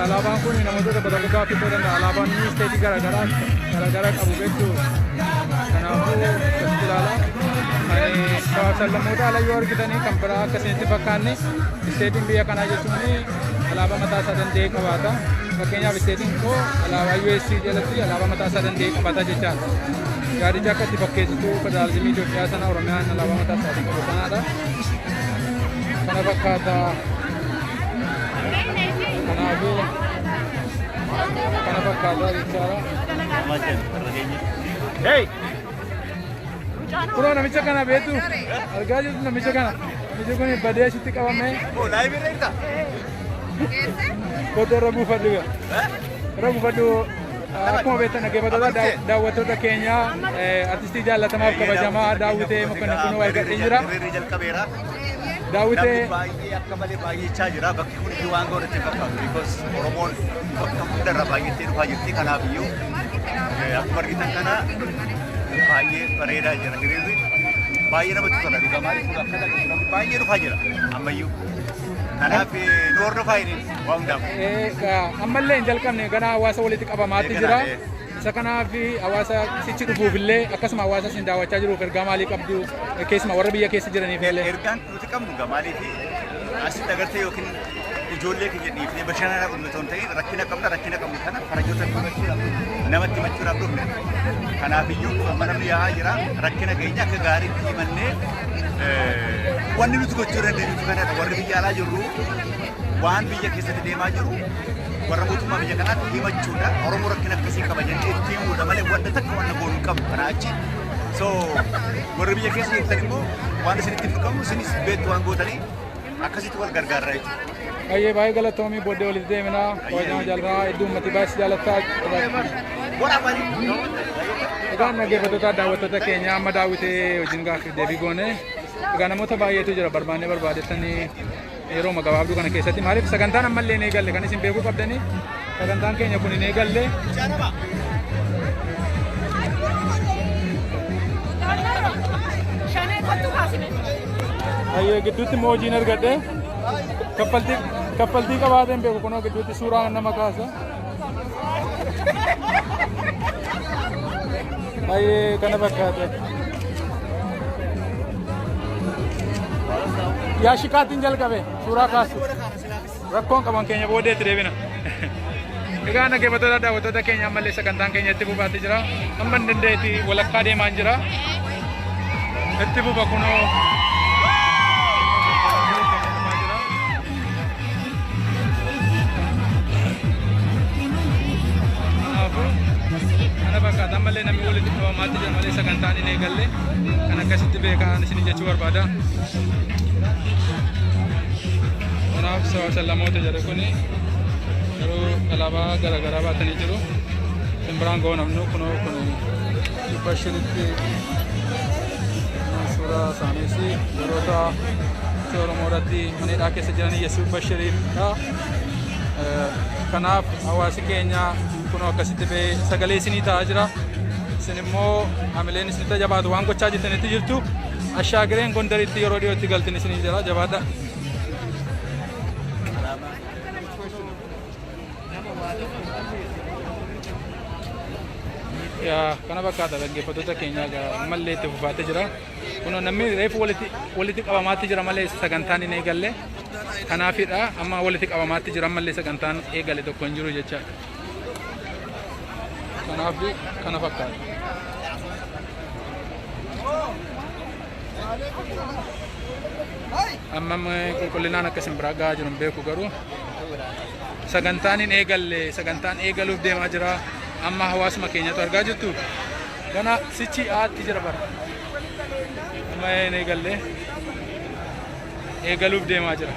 Alaabaan kun namoota tokko tokko gaaffii ta'uu danda'a. Alaabaan inni isteetii garaagaraa garaagaraa qabu beektu. Kanaafuu akkasitti ilaala. Kan sabaaf sablammoota ala yoo argitanii kan biraa akka isinitti fakkaanne isteetiin biyya kanaa jechuun alaabaa mataa isaa danda'e qabaata. Fakkeenyaaf isteetiin koo alaabaa US jalatti alaabaa mataa isaa danda'e qabaata jechaadha. Yaadicha akka itti fakkeessitu federaalizimii Itoophiyaa sana Oromiyaan alaabaa mataa isaatii qabu sanaadha. Kana fakkaata. Kanaafuu kana fakkaata jechaadha. Hey! Kunoo namicha kana beektu argaa jirtu namicha kana. Namichi kun badee asitti qabamee Oh, live irra jirta? kottu irra buufadhu. Irra buufadhu. Akkuma beektan dhaggeeffattoota daawwattoota keenyaa artistii jaallatamaaf kabajamaa Daawwitee Mokonnin kunoo argadheen jira. Hiriirri jalqabeera. Daawwitee Namni baay'ee akka malee baay'achaa jira. Bakki kun iyyuu waan godhate hin fakkaatu. Because Oromoon bakka hundarra baay'attee dhufaa jirti. Kanaaf iyyuu akkuma argitan kana baay'ee bareedaa jira hiriirri. Baay'ee namatti tola. Dhugaa maaliif kun akka namni baay'ee dhufaa jira ammayyuu. Kanaaf nu hordofaa hin waan hundaaf. Ammallee hin jalqabne gara hawaasa walitti qabamaatti jira. Isa kanaaf hawaasa sichi dhufuuf illee akkasuma hawaasa isin daawwachaa jiruuf ergaa maalii qabdu keessumaa warra biyya keessa jiraniif illee. Ergaan nuti qabnu egaa maaliif asitti agartee yookiin ijoollee keenya dhiifnee bashannanaaf dhufne otoo hin ta'in rakkina qabna rakkina qabnu kana faranjoota himachuudhaaf namatti himachuudhaaf dhufne. Kanaaf iyyuu amma namni yaa'aa jira rakkina keenya akka gaariitti himannee wanni nuti gochuu dandeenyu kanadha warri biyya alaa jirru waan biyya keessatti deemaa jiru warra mootummaa biyya kanaatti himachuudha. Oromoo rakkina akkasii qaba jennee itti himuudha malee wanta takka wanta goonu hin qabnu kanaa achi. So warri biyya keessa jirtan immoo waan isinitti hin qabnu isinis beektu waan gootanii akkasitti wal gargaarra jechuudha. Baay'ee baay'ee galatoomii booddee walitti deemina. Kabajamaa jaalatamaa hedduu uummatni baay'ee si jaalataa. Egaa dhaggeeffattoota daawwattoota keenya amma daawwitee wajjin gaaffiif deebii goone. Egaa namoota baay'eetu jira barbaannee barbaadettanii yeroo gabaabduu kana keessatti maaliif sagantaan ammallee hin eegalle kan isin beekuu qabdanii sagantaan keenya kun hin eegalle. Ayyee gidduutti immoo hojiin argadhe kaffaltii kaffaltii qabaateen beeku kunoo gidduutti suuraa nama kaasa. Ayyee kana fakkaata. Yaa shikaatiin jalqabe suuraa kaasu. Rakkoon qaban keenya boodeetti deebina. Egaa dhaggeeffattoota daawwattoota keenya ammallee sagantaan keenya itti fufaatti jira. Amma hin danda'etti walakkaa deemaan jira. Itti fufa kunoo. Kanaafuu kana fakkaata ammallee namni walitti qabamaatti jira malee sagantaan hin eegalle kan akkasitti beekaa isin jechuu barbaada. Kanaaf sabab sallamoota jedhe kuni garuu alaabaa garaagaraa baatanii jiru. Isin biraan ga'uu namni kunoo kun 500tti suuraa isaaniis yeroota Oromoo irratti mana hidhaa keessa jiran Yesuuf Bashiriifdha. Kanaaf hawaasi keenya kunoo akkasitti ba'ee sagalee isinii ta'aa jira. Isin immoo hamileen isinitti jabaatu waan gochaa jirtanitti jirtu. Ashaagireen Gondaritti yeroo dhiyootti galtin isinii jira jabaadha. Yaa kana fakkaata dhaggeeffattoota keenya egaa ammallee itti fufaatee jira. Kunoo namni reefu walitti walitti qabamaatti jira malee sagantaan hin eegalle. Kanaafidha amma walitti qabamaatti jira ammallee sagantaan eegale tokko hin jiru jechaadha. Kanaaf kana fakkaata. Amma qulqullinaan akka isin biraa gahaa jiru hin beeku garuu sagantaan hin eegalle sagantaan eegaluuf deemaa jira. Amma hawaasuma keenyatu argaa jirtu. Gana sichi aatti jira bara. Amma hin eegalle eegaluuf deemaa jira.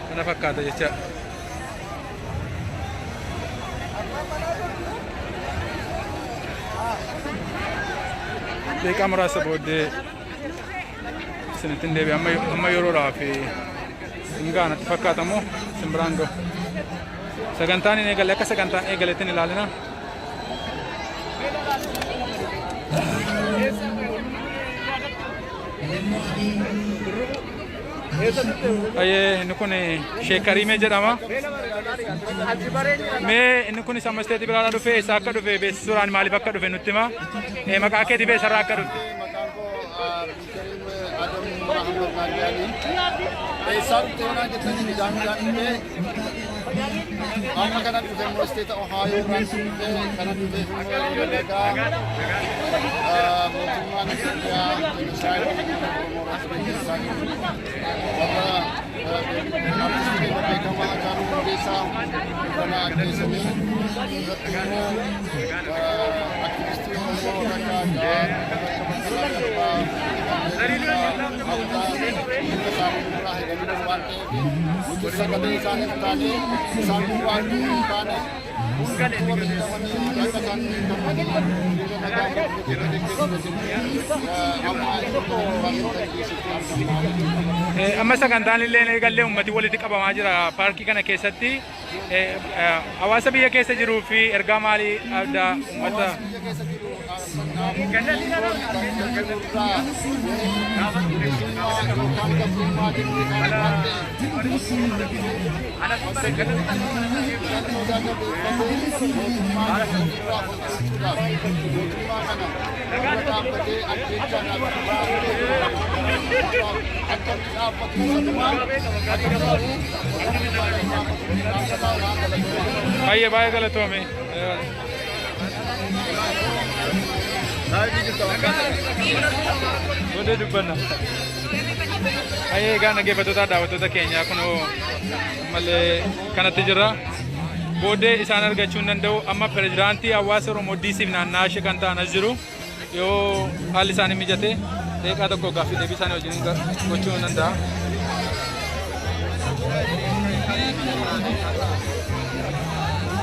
Kana fakkaata jecha. Daqiiqaa muraasa booddee isinitti hin deebi'a. Amma yeroodhaaf hin ga'a natti fakkaata moo isin biraan gahu. Sagantaan hin eegalle akka sagantaan eegaletti hin ilaalina. Baay'ee inni kun Sheekariimee jedhama. Mee inni kunis amma isteetii biraadhaa dhufe, eessaa akka dhufe beeksisuudhaan maaliif akka dhufe nutti hima. Maqaa keetii eessarraa akka dhufte? Maqaan koo Abdulkarim Adam Muhammad Naanjaanii. Eessaa dhuftee naan jettanii, Nidaamiidhaan dhufee, amma kana dhufe immoo isteeta Ohaayoo irraan dhufee. Kana dhufee immoo nagaa mootummaan Itoophiyaa genocide Oromoo irratti gaggeessaa jiru, warra artistii keenya beekamaa Haacaaluu Hundeessaa kana ajjeesanii irratti immoo aktivistii Oromoo akka Jawaar, akka Baqqalaa Garbaa, kanneen akka Hamzaa hunda isaanii irraa hidhanii jiru waan ta'eef, nuti sagalee isaaniif taanee, isaan duwwaa hin taane, hundumtuu warri hidhamanii akka isaan hiikamanii hiriira nagaa mormii keenya geggeessina jennee amma Waashingtan DCtti argamna jechuudha. Amma sagantaan illee eegallee uummati walitti qabamaa jira paarkii kana keessatti. Hawaasa biyya keessa jiruu fi ergaa maalii qabda uummata? Hawaasa biyya keessa jiru irraa bilisummaa yookaan gabrummaa jennee kan waan ta'e, bakka jirutti hidhannoo isaa jabeeffatee mootummaa kana ofirraa fonqolchuudhaaf, mootummaa kana dura dhaabbatee ajjeechaadhaaf akka inni dhaabbatu sanumaa akka ta'u Oromummaa kan gaafatu dhaamsataa galatoomaa. Baay'ee baay'ee galatoome. Booddee dubbanna. Baay'ee egaa dhaggeeffattoota, daawwattoota keenyaa, kunoo ammallee kanatti jira. Booddee isaan argachuu hin danda'u. Amma pirezidaantii hawaasa Oromoo DCf naannaa ishee kan ta'an as jiru. Yoo haalli isaanii mijate daqiiqaa tokko gaaffii deebii isaanii wajjin gochuu hin danda'a.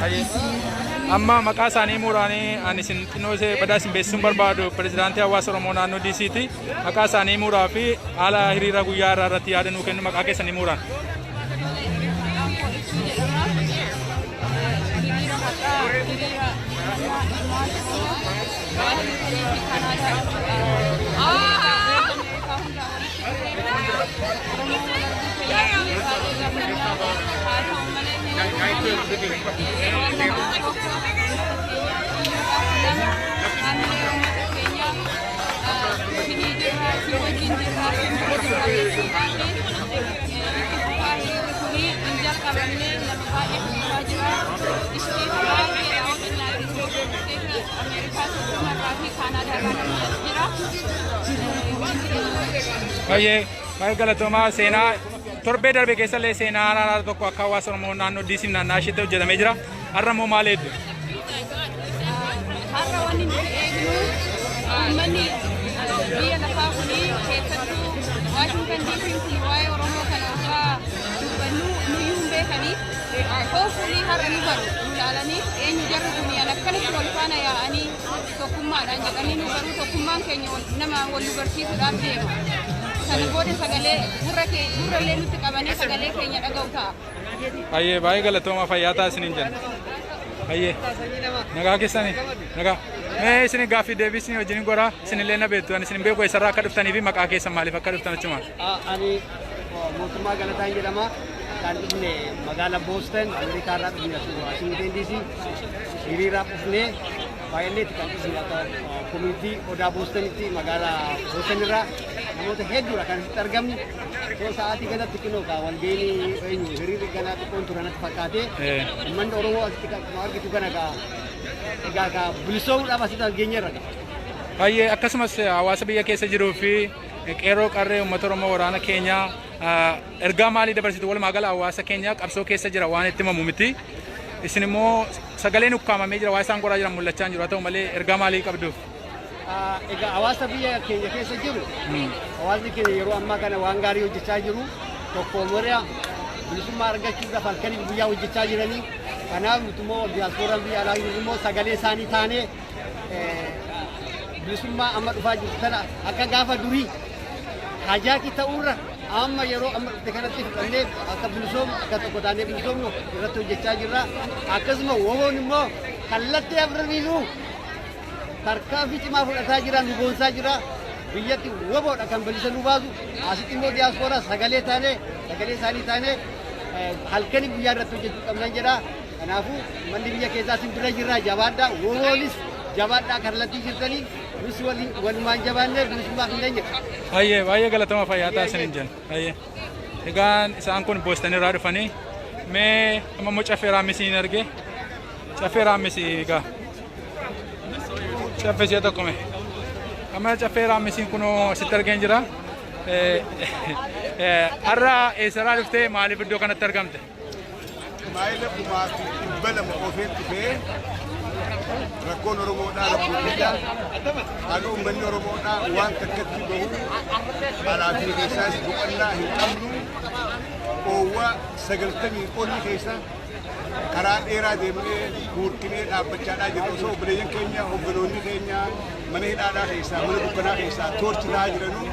Baay'ee. Amma maqaa isaanii muraanii ani isin xinnoo ishee badaa isin beeksisuun barbaadu pirezidaantii hawaasa Oromoo naannoo DCti. Maqaa isaanii muraa fi haala hiriira guyyaa irraa irratti yaada nuu kennu, maqaa keessanii muraan. Maqaan koo Ibsuu jedhama. Hiriira har'aa, hiriira ilmaan Oromoo Waashingtonii fi Kanaadaa Ameerikaa hundaa walitti dhufee Oromoon wal arguu keenyaaf baay'ee gammadna. Haa ta'u malee, yeroo lama tokko uummata keenyaaf iyyuudhaaf, lama haamilee uummata keenyaa isinii jirra, isin wajjin jirra, isin bira jirra jechuudhaaf itti fufaa. Hiriirri kuni hin jalqabamne, nama baay'eetu dhufaa jira. Isteeta baay'eedha, yoo xinnaate isteeta Ameerikaa 30 irraa fi Kaanaadaa irraa namni as jira. Baay'ee baay'ee galatoomaa. Seenaa torbee darbe keessallee seenaa haaraa tokko akka hawaasa Oromoo naannoo DCf naannaa isheetti hojjetamee jira. Har'a immoo maal eegdu? Har'a wanni nuti eegnu, uummanni biyya lafaa kuni, keessattuu Waashingtan DC'n kun, waa'ee Oromoo kana osoo dubbannu nuyyuu hin beekanii. Hopefully har'a nu baru, nu ilaalanii, eenyu jarri kun an akkanatti wal faana yaa'anii tokkummaadhaan jedhanii nu baruu, tokkummaan keenya nama wal nu barsiisuudhaaf deema. Sana booda sagalee gurra kee gurrallee nutti qabanii sagalee keenya dhaga'u ta'a. Baay'ee baay'ee galatoomaa, fayyaa ta'a isiniin jenna. Baay'ee nagaa keessanii nagaa. Mee isin gaaffii deebii isin wajjin godhaa, isinillee na beektu, ani isin beeku, eessarraa akka dhuftanii fi maqaa keessan, maaliif akka dhuftan achumaan. Ani Mootummaa Galataan jedhama. Kan dhufne magaala Boston, Ameerikaa irraa dhufne, as Washington DC. Hiriiraaf dhufne, baay'inneetti kan dhufne akka community Odaa Bostonitti, magaalaa Boston irraa namoota hedduudha kan asitti argamne. So sa'aatii kanatti kinoo kaa walga'iin eenyu hiriirri ganaa xiqqoon ture natti fakkaate. Uummanni Oromoo asitti kan argitu kana gaa egaa gaa bilisoomuudhaaf asitti argeenyeerra gaa. Baay'ee akkasumas hawaasa biyya keessa jiruu fi qeerroo qarree uummata Oromoo waraana keenyaa ergaa maalii dabarsitu? Walumaa gala hawaasa keenya qabsoo keessa jira, waan itti himamu miti. Isin immoo sagaleen ukkaamamee jira, waan isaan godhaa jiran mul'achaa hin jiru. Haa ta'u malee, ergaa maalii qabduuf? Egaa hawaasa biyya keenya keessa jiru, hawaasni keenya yeroo ammaa kana waan gaarii hojjechaa jiru. Tokko mara bilisummaa argachuudhaaf halkanii guyyaa hojjechaa jiranii. Kanaaf nuti immoo diyaaspooraan biyya alaa jiru immoo sagalee isaanii taanee bilisummaa amma dhufaa jirtu tana akka gaafa durii hajaaqii ta'uurra amma yeroo amma dhufte kanatti fudhannee akka bilisoomnu, akka tokko taanee bilisoomnu irratti hojjechaa jirra. Akkasuma WBOn immoo kallattii afraniinuu tarkaanfii cimaa fudhataa jira, nu boonsaa jira. Biyyatti WBOdha kan bilisa nu baasu. Asitti immoo diyaaspooraa sagalee taanee, sagalee isaanii taanee halkanii guyyaa irratti hojjechuu qabnan jedha. Kanaafuu manni biyya keessaa isin bira jirra, jabaadhaa. WBOnis jabaadhaa, kallattii jirtanii nus walumaan jabaannee bilisummaa hin dandeenye. Baay'ee baay'ee galatama, fayyaa ta'a isiniin jenna. Baay'ee. Egaan isaan kun Boostan irraa dhufanii, mee amma immoo Caffee Raammisii hin arge. Caffee Raammisii egaa. Caffee si'a tokko mee. Amma Caffee Raammisiin kunoo asitti argeen jira. Har'a eessarraa dhuftee, maaliif iddoo kanatti argamte? Maayila 2,200 oofeen dhufee. Rakkoon Oromoodhaa rakkoo guddaa. Haga uummanni Oromoodhaa waan takkatti bahu alaa fi keessaas boqonnaa hin qabnu. Oowwa 90 olii keessa karaa dheeraa deemnee huurkinee dhaabbachaadhaa jirra. Osoo obboleeyyan keenya, hogganoonni keenya mana hidhaadhaa keessaa, mana dukkanaa keessaa torture ta'aa jiranuu,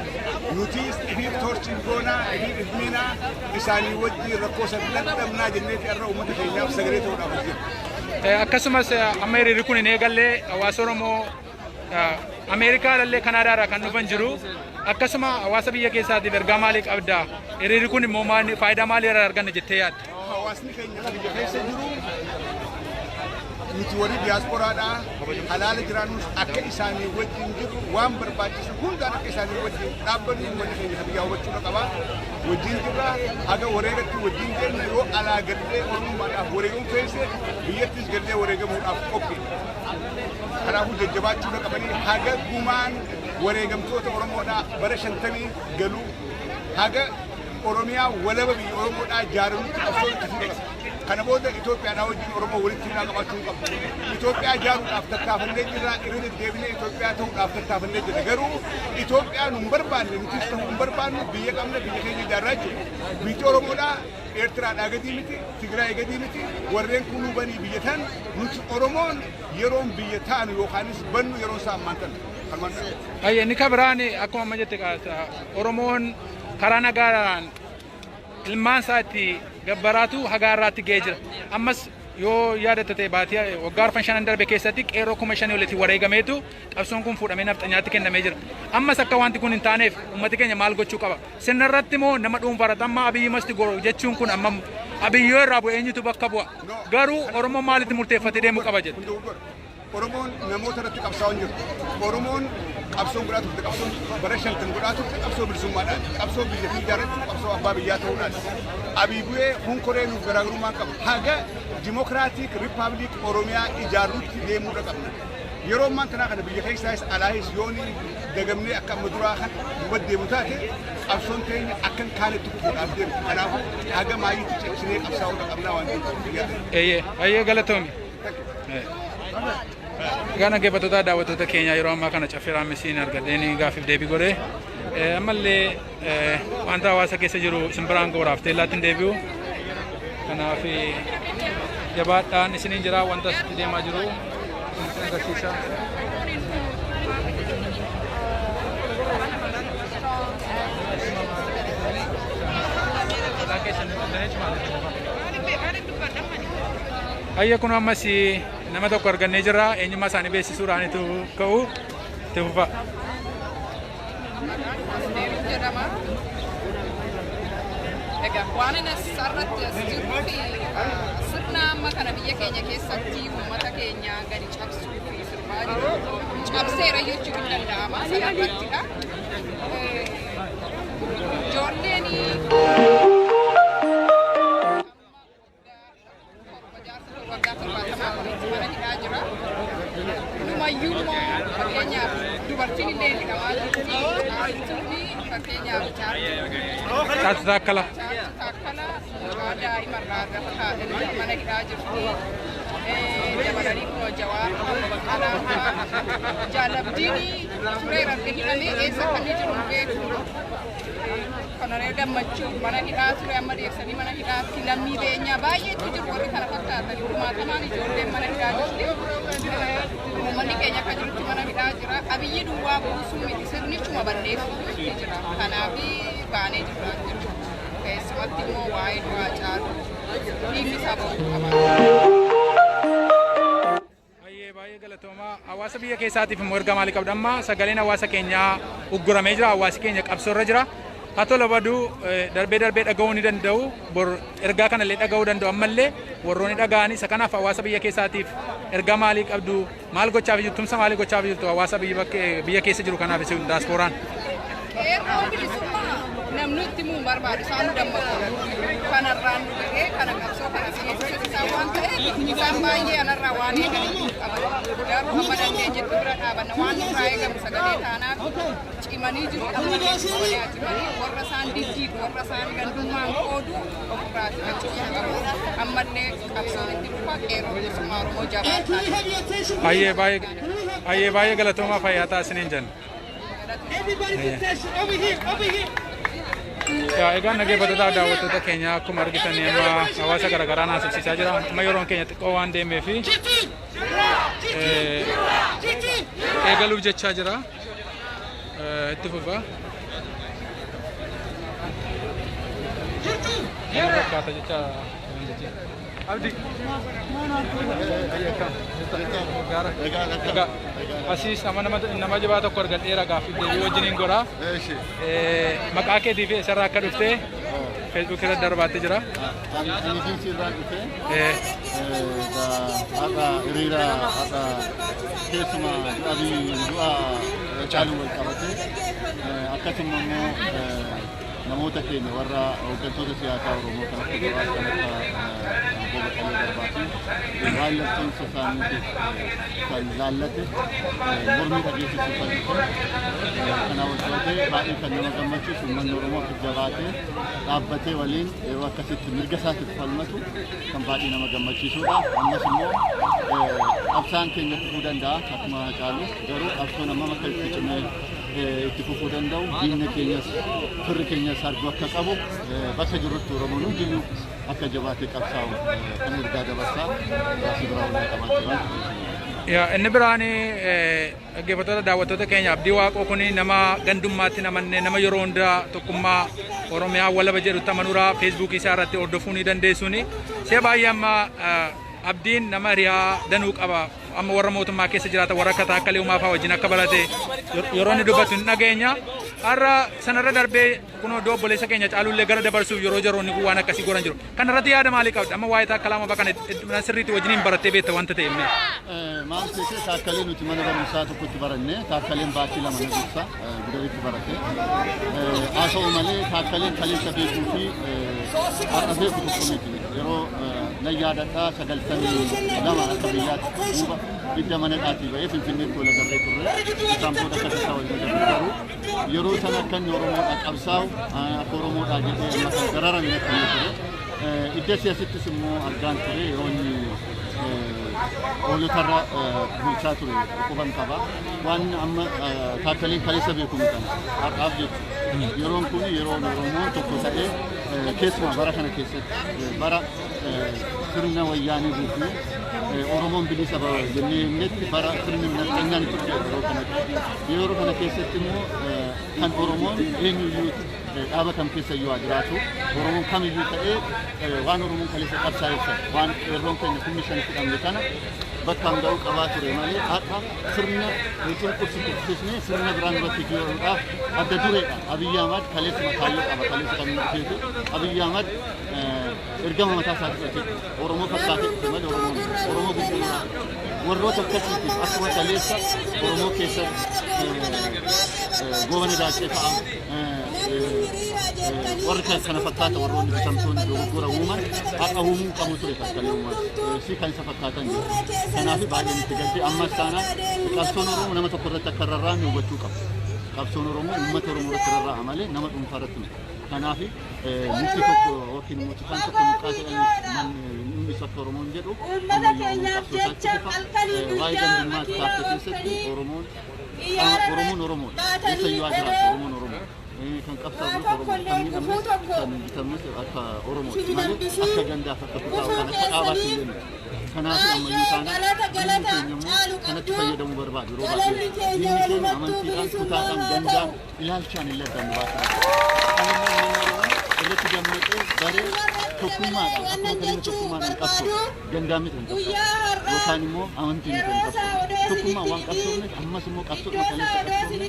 nuti ifiif torture goonaa, ifiif ifmiinaa, isaanii wajjin rakkoo san dhandhamnaa jenneeti har'a uummata keenyaaf sagalee ta'uudhaaf hojjenna. Akkasumas amma hiriirri kun hin eegallee hawaasa Oromoo Ameerikaa illee Kanaadaa irraa kan dhufan jiru. Akkasuma hawaasa biyya keessaatiif ergaa maalii qabda? Hiriirri kun immoo faayidaa maalii irraa arganna jettee yaadda? Hawaasni keenya kan biyya keessa jiru, nuti warri diyaasporaadhaa halaala jiraannus akka isaanii wajjin jiru, waan barbaachisu hundaan akka isaanii wajjin dhaabbannu uummanni keenya kan biyyaa hubachuu qaba. Wajjin jirra, haga wareegatti wajjin jenna. Yoo alaa gallee oromummaadhaaf wareegamuu feese, biyyattis gallee wareegamuudhaaf qophii. Kanaafuu jajjabaachuu qabanii haga gumaan wareegamtoota Oromoodhaa bara 50 galuu, haga Oromiyaa walaba biyya Oromoodhaa ijaaramutti qabsoo itti fufuu qaba. Kana booda Itoophiyaadhaa wajjin Oromoo walitti hidhaa qabaachuu hin qabu. Itoophiyaa ijaaruudhaaf tattaafannee jirra, irra deddeebinee Itoophiyaa ta'uudhaaf tattaafannee jirra. Garuu Itoophiyaa nu hin barbaanne, nutis ta'uu hin barbaannu, biyya qabna, biyya keenya ijaarraa jechuudha. Biyyi Oromoodhaa Eertiraadhaa gadii miti, Tigraay gadii miti, warreen kunuu banii biyya tan. Nuti Oromoon yeroon biyya taanu yookaanis bannu yeroon isaa ammaan tana. Kanumaan dha. Baay'ee inni kan biraan akkuma amma jette Oromoon karaa nagaadhaan ilmaan isaa itti gabbaraatu haga har'aatti ga'ee jira. Ammas yoo yaadatta ta'e, baatii waggaa arfan shanan darbe keessatti qeerroo 5,000 olitti wareegameetu qabsoon kun fuudhamee nafxanyaatti kennamee jira. Ammas akka wanti kun hin taaneef uummati keenya maal gochuu qaba? Sirna irratti moo nama dhuunfaa irratti? Amma Abiyyi masti goru jechuun kun, amma Abiyyoo irraa bu'e eenyutu bakka bu'a? Garuu Oromoon maalitti murteeffatee deemuu qaba jedhe? Kun dogoggora. Oromoon namoota irratti qabsaa'aa hin jirtu. Oromoon qabsoon godhaa turte, qabsoon bara 50 godhaa turte, qabsoo bilisummaadhaan, qabsoo biyya fi ijaarrachuu, qabsoo abbaa biyyaa ta'uudhaan. Abii bu'ee hunkoree nuuf garaagarummaa qabu. Haga Democratic Republic Oromiyaa ijaarrutti deemuudha qabna. Yeroo ammaan tanaa kana biyya keessaayis alaayis yooni dagamnee akka amma duraa kan duuba deemu taate, qabsoon teenya akka hin kaanetti kufuudhaaf deemti. Kanaafuu haga maayiitti cimsinee qabsaa'uudha qabnaa waan ta'eef yaada. Eeyyee, baay'ee galatoomi. Egaa dhaggeeffattoota, daawwattoota keenya, yeroo ammaa kana Caffee Raamisiin argadheen gaaffiif deebii godhee, ammallee wanta hawaasa keessa jiru isin biraan gooraaf teellaatti hin deebi'u. Kanaaf jabaadhaan isiniin jira, wanta asitti deemaa jiru isinitti agarsiisa. Ayya, kun ammas nama tokko argannee jirra. Eenyummaa isaanii beeksisuudhaanitu ka'u itti fufa. Jedhama. Egaa waan inni asirratti as jiruu fi sirna amma kana biyya keenya keessatti uummata keenya gadi cabsuu fi sirbaa jiru cabseera jechuun hin danda'ama. Sana irrattidha. Ijoolleen waggaa 70 olitti mana hidhaa jira. Numayyuu immoo fakkeenyaaf dubartiin illee hidhamaa jirti. Caaltuun fakkeenyaaf Caaltuu Caaltuu Taakkala. Caaltuu Taakkala mucaa daa'imarraa gaafa taatanii mana hidhaa jirti. Dabalanii kunoo Jawaar, Baqqalaa fa'aa. Jaalabdiin tureera hidhamee, eessa akka inni jiru hin beeku. Koloneel Gammachuu mana hidhaa ture, amma deebisanii mana hidhaatti. Lammii Beenyaa, baay'eetu jiru warri kana fakkaatan, kumaatamaan ijoolleen mana hidhaa jirti. Uummanni keenya akka jirutti mana hidhaa jira. Abiyyi duwwaa buusuu miti, sirnichuma balleessuutu itti jira. Kanaaf baanee jirra jechuudha. Keessumatti immoo waa'ee du'aa Caalu dhiigni isaa ba'uu qaba. Baay'ee baay'ee galatoomaa. Hawaasa biyya keessaatiif immoo ergaa maalii qabda? Amma sagaleen hawaasa keenyaa ugguramee jira. Hawaasi keenya qabsoorra jira. Haa tola baduu darbee darbee dhaga'uu ni danda'u. Bor ergaa kanallee dhaga'uu danda'u. Ammallee warroonni dhaga'anii isa kanaaf hawaasa biyya keessaatiif ergaa maalii qabdu? Maal gochaaf jirtu? Tumsa maalii gochaaf jirtu? Hawaasa biyya keessa jiru kanaaf isin daaspooraan. Qeerroon bilisummaa namni itti himuu hin barbaadu, isaan nu dammaqu. Kanarraan nu ga'ee kana qabsoo kana finiinsisuuf isaan waan ta'eef isaan baay'ee anarraa waan eegan hedduu qaban. Garuu hamma dandeenyetti bira dhaabanna, waan nurraa eegamu sagalee taanaaf cimanii jiru, ammallee cimanii haa cimanii, warra isaan diddiigu, warra isaan gandummaan qoodu ofirraa faccisuu qabu. Ammallee qabsoon itti fufa, qeerroo bilisummaa Oromoo jabaadhaa. Baay'ee baay'ee baay'ee baay'ee galatoomaa, fayyaa ta'a isiniin jenna. Everybody attention over here, over here. Yaa egaa dhaggeeffattoota, daawwattoota keenya, akkuma argitanii amma hawaasa garaagaraa naasofsiisaa jira. Amma yeroon keenya xiqqoo waan deemee fi eegaluuf jechaa jira. Itti fufa. Kana fakkaata jecha. Abdi. Egaa asiis nama nama jabaa tokko argadheera, gaaffii deebii wajjiniin godha. Maqaa keetii fi eessarraa akka dhuftee Facebook irra darbaattee jira. Ani DC irraan dhufee har'a hiriira har'a keessumaa du'a du'a Caaluu wal qabatee, akkasuma immoo namoota keenya warra hooggantoota siyaasaa Oromoo kan akka Jawaar, kan akka Obbo Baqqalee Garbaa fi waan laftoonsa isaaniitiif kan laallate mormii dhageessisuuf kan dhufe. Kana wal qabatee baay'ee kan nama gammachiisu, uummanni Oromoo akka jabaatee dhaabbatee waliin yeroo akkasitti mirga isaatiif falmatu kan baay'ee nama gammachiisudha. Ammas immoo qabsaan keenya fufuu danda'a akkuma Hacaalu, garuu qabsoon hammam akka itti cimee itti fufuu danda'u, diinni keenyas firri keenyas arguu akka qabu, bakka jirrutti Oromoon hundiyyuu akka jabaatee qabsaa'u kan ergaa dabarsaa baasii biraa walii qabaachuu waan. Yaa, inni biraan, dhaggeeffattoota, daawwattoota keenya, Abdii Waaqoo kun nama gandummaatti namanne, nama yeroo hundaa tokkummaa Oromiyaa walaba jedhutti amanuura. Feesbuukii isaa irratti hordofuu ni dandeessuuni. Si'a baay'ee amma Abdiin nama hiriyaa danuu qaba. Amma warra mootummaa keessa jiraatan, warra akka Taakkalee Uumaa fa'aa wajjin akka barate yeroo inni dubbatu hin dhageenya. Har'a sanarra darbee kunoo iddoo obboleessa keenya Caaluullee gara dabarsuuf yeroo jaroonni kun waan akkasii godhan jiru. Kana irratti yaada maalii qabda? Amma waa'ee Taakkalaa Uumaa kana sirriitti wajjiniin barattee beekta wanta ta'e mee? Maal seete, Taakkalee nuti mana barumsaa tokkotti baranne. Taakkaleen baachii 2 na dursa, Gudaritti barate. Haa ta'u malee Taakkaleen kaleessa beekuu fi har'a beeku tokko miti. Yeroo nan yaadadhaa, 92 akka biyyaatti duuba hidda mana dhaatii ba'ee Finfinneetti wal agarree turre. Isaan booda akka tasaa wal agarree, garuu yeroo sana akka inni Oromoodha qabsaa'u, akka Oromoodha jedhee amma kan dararame natti himee ture. Idda asittis immoo argaan ture, yeroo inni hoolotarra bulchaa ture quban qaba. Waan amma Taakkaleen kaleessa beeku miti har'aaf jechuudha. Yeroon kun yeroo Oromoon tokko ta'ee, keessumaa bara kana keessatti, bara sirna wayyaanee buufnee Oromoon bilisa jennee himnetti, bara sirni nafxanyaan itti dhufe yeroo kanatti. Yeroo kana keessatti immoo kan Oromoon eenyuyyuu dhaaba kam keessa iyyuu haa jiraatu, Oromoon kamiyyuu ta'ee, waan Oromoon kaleessa qabsaa'eef sana, waan qeerroon keenya 5,000 fudhanne kana bakkaan ga'uu qabaa ture malee, har'a sirna cunqursu kuffisnee sirna biraan irratti ijaaruudhaaf adda dureedha. Abiyyi Ahmad kaleessuma kaayyoo qaba, kaleessa kan inni dhufeefi Abiyyi Ahmad ergama mataa isaa fudhatee Oromoo fakkaatee dhufe malee Oromoo miti. Oromoo gurguruudhaaf warroota akkasiitiif, akkuma kaleessa Oromoo keessatti Goobana Daacee fa'a, warri kana fakkaata, warroonni bitamtoonni dogoggora uuman har'a uumuu qabu ture Taakkalee Uumaa si kan isa fakkaatan jiru. Kanaaf baay'een itti gadde. Ammas taanaan qabsoon Oromoo nama tokko irratti akka rarraa'an hubachuu qabu. Qabsoon Oromoo uummata Oromoo irratti rarraa'a malee nama dhuunfaa irratti miti. Kanaaf mukti tokko yookiin immoo citaan tokko muqqaa jedhanii inni akka Oromoon jedhu, ammayyuu Oromoon qabsoo isaatti fufa. Waa'ee gandummaa kaafte keessatti Oromoon Oromoon Oromoodha. Eessayyuu haa jiraatu, Oromoon Oromoodha. Kan qabsaa'u Oromoo, kan miidhamnes kan bitamnes akka Oromooti malee akka gandaaf, akka kutaa yookaan akka dhaabaatti illee miti. Kanaaf ammayyuu taanaan diinni keenya immoo kanatti fayyadamuu barbaadu yeroo baay'ee. Diinni keenya amantiidhaan, kutaadhaan, gandaan, ilaalchaan illee addaan nu baasuu barbaadu. Kan immoo uummanni Oromoo irratti Irratti dammaqee baree tokkummaadhaan akkuma kalima tokkummaadhaan qabsoo gandaa miti kan qabsoo yookaan immoo amantii miti kan qabsoo tokkummaan waan qabsoofneef ammas immoo qabsoo kaleessa qabsoofne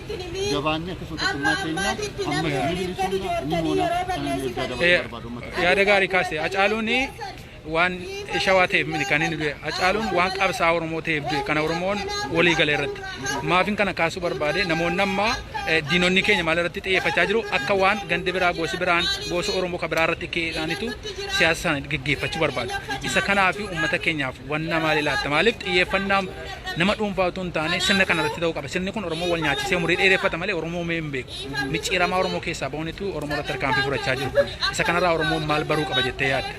jabaannee akkasuma tokkummaa keenya ammas ni bilisumna ni moona kanan ergaa dabarsuu barbaadu uummata. Yaada gaarii kaase. Hacaaluun waan Shawaa ta'eef miti kan inni du'e. Hacaaluun waan qabsaa Oromoo ta'eef du'e. Kana Oromoon walii galee irratti. Maafin kana kaasuu barbaade, namoonni amma diinonni keenya maal irratti xiyyeeffachaa jiru? Akka waan gandi biraa, gosi biraan, gosa Oromoo kan biraa irratti ka'eedhaanitu siyaasa isaanii geggeeffachuu barbaadu. Isa kanaaf uummata keenyaaf wanna maali laatta? Maaliif xiyyeeffannaa nama dhuunfaa utuu hin taane sirna kana irratti ta'uu qaba. Sirni kun Oromoo wal nyaachisee umurii dheereffata malee Oromoo mee hin beeku. Micciiramaa Oromoo keessaa ba'uunitu Oromoo irratti tarkaanfii fudhachaa jiru. Isa kanarraa Oromoon maal baruu qaba jettee yaadda?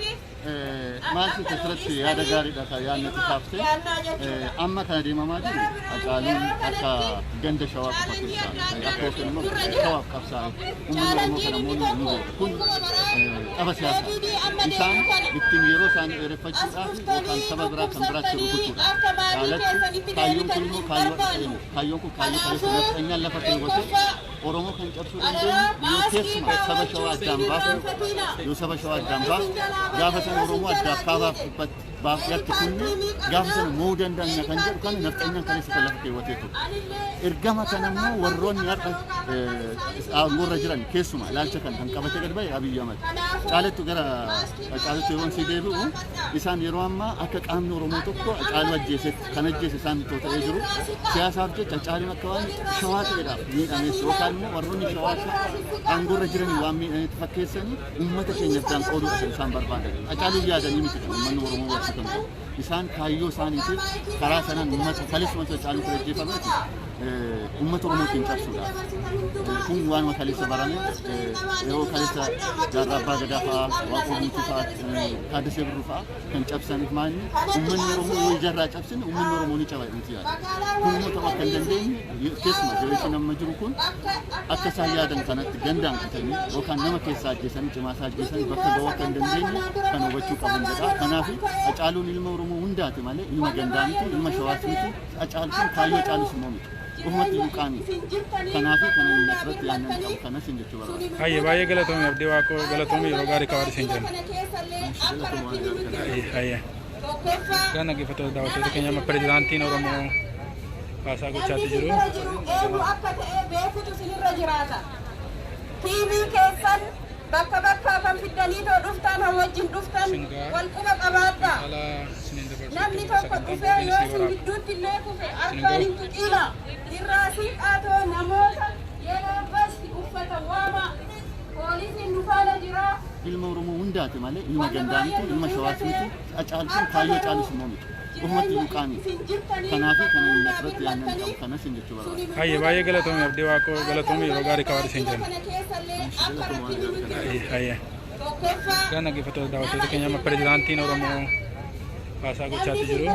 Maal sitti asirratti yaada gaariidha kan yaadni itti kaafte. Amma kana deemamaa jiru, Hacaaluun akka ganda Shawaa qofa keessaa akka yookiin immoo Shawaaf qabsaa'e uummanni Oromoo kana immoo ni beeka. Kun qaba siyaasaa isaan ittiin yeroo isaanii dheereffachuudhaaf yookaan saba biraa kan biraatti rukutuudha. Caalatti kaayyoon kun immoo kaayyoo har'a ta'e miti. Kaayyoon kun kaayyoo kaleessa nafxanyaan lafa keewwate. Oromoo kan cabsuu dandeenyu yoo keessumaa saba Shawaa addaan baafne, yoo saba Shawaa addaan baafne, gaafa sana Oromoo addaaf kaabaaf dhibbatti baafyatti kunne, gaafa sana mo'uu dandeenya kan jedhu kana nafxanyaan kaleessa kan lafa keewwatee ture. Ergama kana immoo warroonni har'a aangoorra jiran keessumaa ilaalcha kan kan qabatee gad ba'e Abiyyi Ahmad. Caalattu gara Caalattu yeroon si deebi'u, isaan yeroo ammaa akka qaamni Oromoo tokko Hacaaluu ajjeesetti kan ajjeese isaan itoo ta'ee jiru siyaasaaf jecha Hacaaluun akka waan Shawaa ta'eedhaaf miidhames yookaan immoo warroonni Shawaa akka aangoorra jiran waan miidhanitti fakkeessanii uummata keenyaaf daan qooduudha kan isaan barbaadan. Hacaaluun yaadanii miti kan uummanni Oromoo barsiisan qabu. Isaan kaayyoo isaaniitiif karaa sanaan uummata kaleessuma Hacaaluun kan ajjeefameeti uummata Oromootiin cabsuudhaaf. Kun waanuma kaleessa barame, yeroo kaleessa Jaarraa Abbaa Gadaa fa'aa, Waaqoo Guutuu fa'aa, Taaddasee Birruu fa'aa kan cabsaniif maalni uummanni Oromoo yoo ijarraa cabsine uummanni Oromoo ni caba jedhamti yaada. Kun immoo ta'uu akka hin dandeenye, keessumaa generation amma jiru kun akka isaan yaadan kanatti gandaan kutanii yookaan nama keessaa ajjeesanii cimaa isaa ajjeesanii bakka ga'uu akka hin dandeenye kan hubachuu qaban jedha. Kanaaf Hacaaluun ilma Oromoo hundaati malee ilma gandaa miti, ilma Shawaas miti. Hacaaluun kun kaayyoo Hacaaluus immoo miti. Ofumatti iyyuu qaanii. Kanaaf kan inni asirratti yaadnan qabu kanas hin jechuu barbaada. Hayyee, baay'ee galatoomii Abdii Waaqoo, galatoomii, yeroo gaarii qabaadhu siin jenna. Hayyee. Gaan dhaggeeffattoota, daawwattoota keenya, amma pirezidaantiin Oromoo haasaa gochaatti jiru. Eenyu akka ta'e beekutu isinirra jiraata. Tiimii keessan bakka bakkaa kan fiddanii too dhuftan, han wajjin dhuftan wal quba qabaadha. Haala isiniin dabarsuutti Namni tokko sagantaan dhufee qophiin yoo isinii isin waraaba. gidduutti illee kufe Isin harkaan ga'u. hin tuqiina. Irraa siiqaatoo namoota yeroo basti uffata waama. Poolisiin nu faana jira. Ilma Oromoo hundaati malee ilma gandaa miti, ilma Shawaas miti. Hacaaluun kun kaayyoo Hacaaluus immoo miti. Ofumatti iyyuu qaanii. Kanaaf kan inni asirratti yaadnan qabu kanas hin jechuu barbaada. Hayyee, baay'ee galatoomii Abdii Waaqoo, galatoomii, yeroo gaarii qabaadhu siin jenna. Hayyee. Gaan dhaggeeffattoota, daawwattoota keenya, amma pirezidaantiin Oromoo haasaa gochaatti jiru.